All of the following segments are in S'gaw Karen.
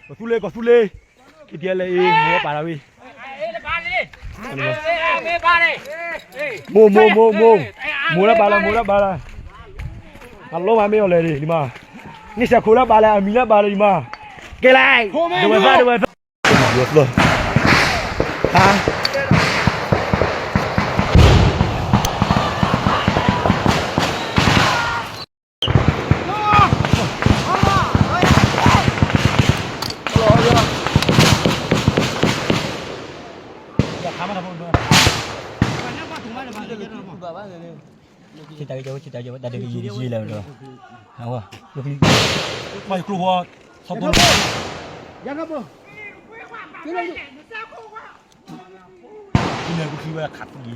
ကီၢ်သူလ့ၤ ကီၢ်သူလ့ၤ က့ၤတလဲအ့ မိၢ်ပာ်လီၤဝံၤ မိၢ် မိၢ် မိၢ် မိၢ် မိၢ်လၢပာ်လီၤ မိၢ်လၢပာ်လီၤ အလီၤမးမ့ၢ်အီၤလဲၣ်ဒံးမး န့ၣ်စဲးခိၣ်လၢပာ်လဲၣ် အမံၤလၢပာ်လီၤဒံးမး ကဲလဲၣ် ဒဝဲသၣ် ဒဝဲသၣ် ဟါ ဆ့တၢ်ကဲဝဲ ဆ့တၢ်ကဲဝဲ တၢ်ဒုးကယံၤတယံၤလၢၤဒီး အဝဲ ကျိချံ ပှၤကျိဝဲ သီတိ န့ၣ် ကျိချံဝဲခးသံ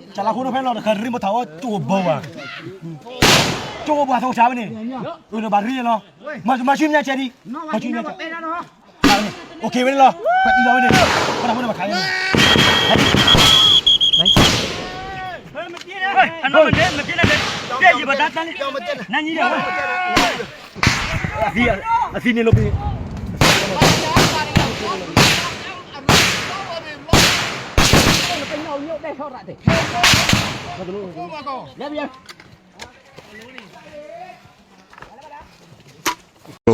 တၢ်လၢခိၣ်နဖဲလီၤတခါရ့မထါဝဲ ကၠိဘိဘၣ်, ကၠိဘိဘၣ်သီၣ်ဆါဝဲန့ၣ်, အၢ နဘၣ်ရ့လီၤ, မၤဆူမဲာ်ညါကဲဒံး, မၤဆူမဲာ်ညါကဲ, အိၣ်ခ့ဝဲန့ၣ်လီၤ, ပှၤအံၤလီၤဝဲန့ၣ်, ပှၤတၢ်ဖိန့ၣ်ဘၣ်ခးဝဲန့ၣ်, အနီၢ်မ့ၢ်မ့ၢ်, တဲယဘၣ်တၢ်တၢ်န့ၣ်, နါညီဒီး, အသံန့ၣ်လီၤပံၤ,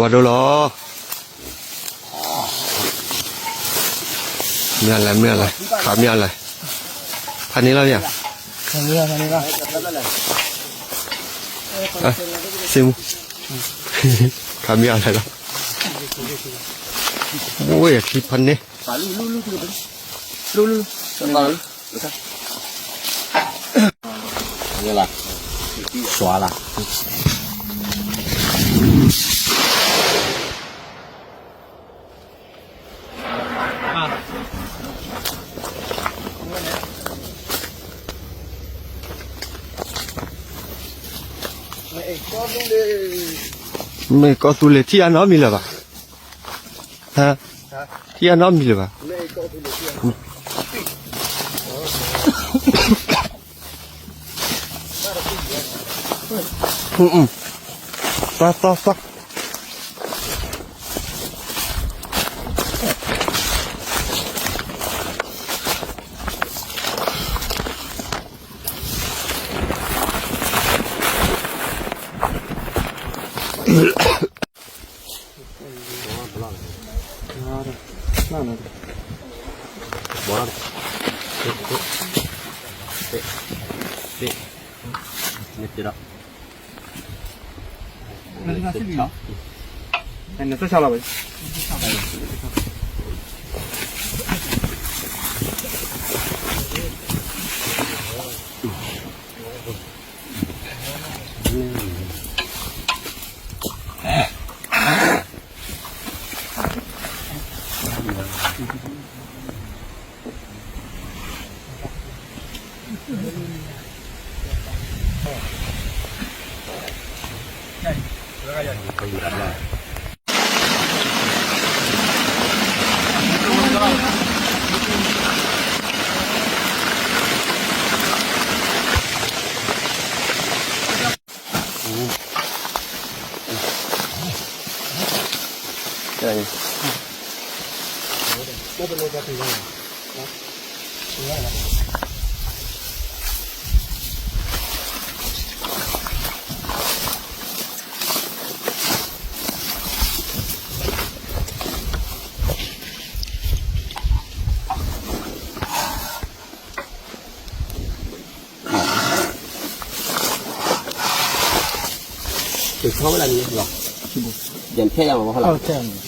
ဝါဒိၣ်လီၤ, မ့ၢ်လဲၣ် မ့ၢ်လဲၣ်, ခးမ့ၢ်လဲၣ်, ဖးန့ၢ်လီၤမ့ၢ်ဧါ, စ့မူ, ခးမ့ၢ်လဲၣ်လီၤ, အိၣ်ယခံဖးန့ၢ် လၢလၢလၢ, လၢလၢလၢ, လၢလၢလၢ, လၢလၢလၢ, မ့ၢ်ကီၢ်သူလ့ၤ ထံၣ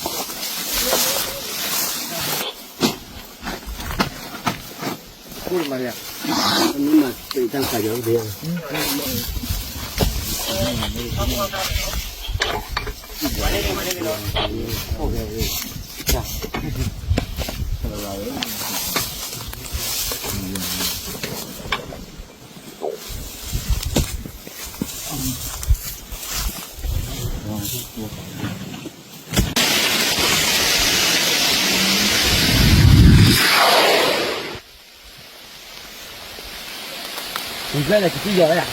်အနီတမံၤလၢၤဘၣ်, ထံၣ်အနီတမံၤလၢၤဘၣ်, သီသီသီ နဖျဲၣ်န့ၣ် ကသံၣ်ယီၤဝဲဒၣ်.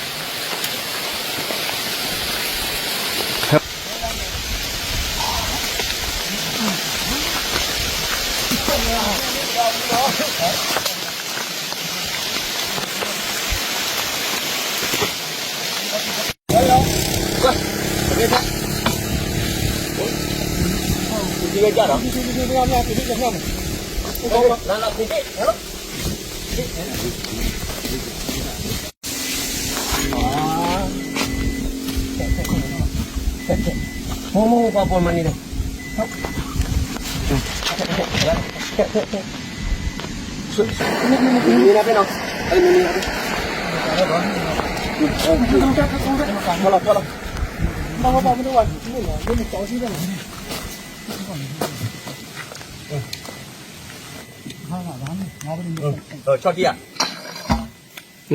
ဆီၣ်တံၢ်ဧါ.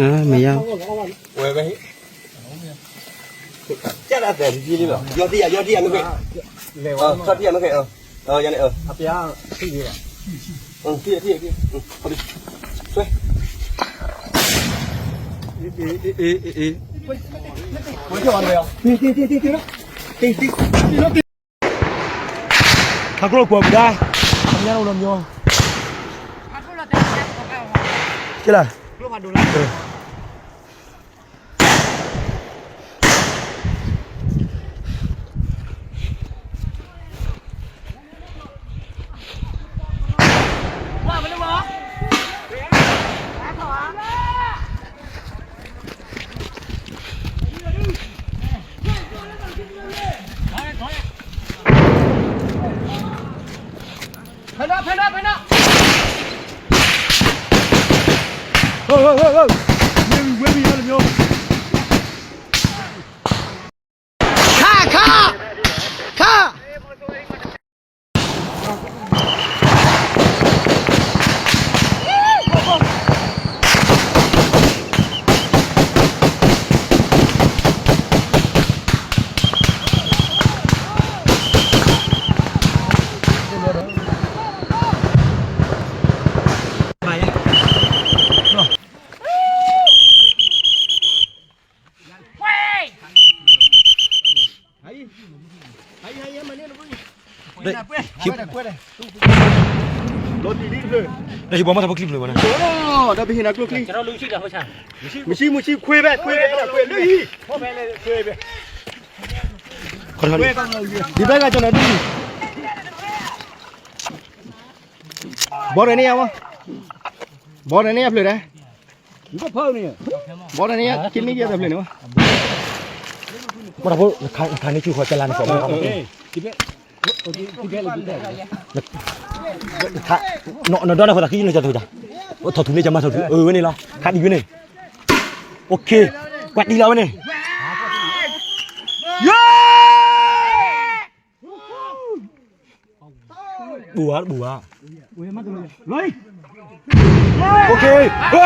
မ့ၢ်ယါ, ဝဲဝဲ, ကဲဒၣ်သဲးတံၢ်လံလီၤ, ယီၤတံၢ်ဧါ, ယီၤတံၢ်ဧါ, မ့ၢ်, ဆီၣ်တံၢ်ဧါ, မ့ၢ်, ယၤန့ၣ်, ထံၣ်ထံၣ်ထံၣ်, ဆွဲ, ဟးကျိကွၢ်ပဒါ, ညါအိၣ်နီၤမညီ, ကဲလၢ, ဖဲနီၤ, ဖဲနီၤ, ဖဲနီၤ, ဝဲဝံၤဝဲဝံၤနီၤမညီ, ခါ, ခါ, ခါ. ဒီးယဘီမ့ၢ်တၢ်ဖိချံဖျၢၣ်ဘၣ်န့ၣ်, ဒီးပဟ့ၣ်နၤကျိချံ, မုၢ်ဆံ, မုၢ်ဆံ, ခွဲးဘဲ, ခွဲးဘဲ, ခွဲးလၢဟံၣ်, ဒ်ဘဲကကၠီနၤဒ်, ဘီဒီးန့ၢ်ယၤမး, ဘီဒီးန့ၢ်ယၤဖျၢၣ်ဒၣ်, ဘီဒီးန့ၢ်ယၤ က့ၤန့ၢ်ယၤတဖျၢၣ်န့ၣ်မး, မ့ၢ်တၢ်ဖိ, နခးန့ၢ်ဆူၣ်ဃီကလါန့ၣ်, နဒီန့ၣ်ဃိသးခံနကၠီတဖျၢၣ်, ထီၣ်ထူၣ်န့ၢ်ကၠီမၤထီၣ်ထူၣ်, အဝဲန့ၣ်လီၤ, ခးဒ်ဝဲန့ၣ်, ကွၢ်တံၢ်လီၤဝဲန့ၣ်, ယ ဘူၣ်ဧါ, ဘူၣ်ဧါ, ဟဲ,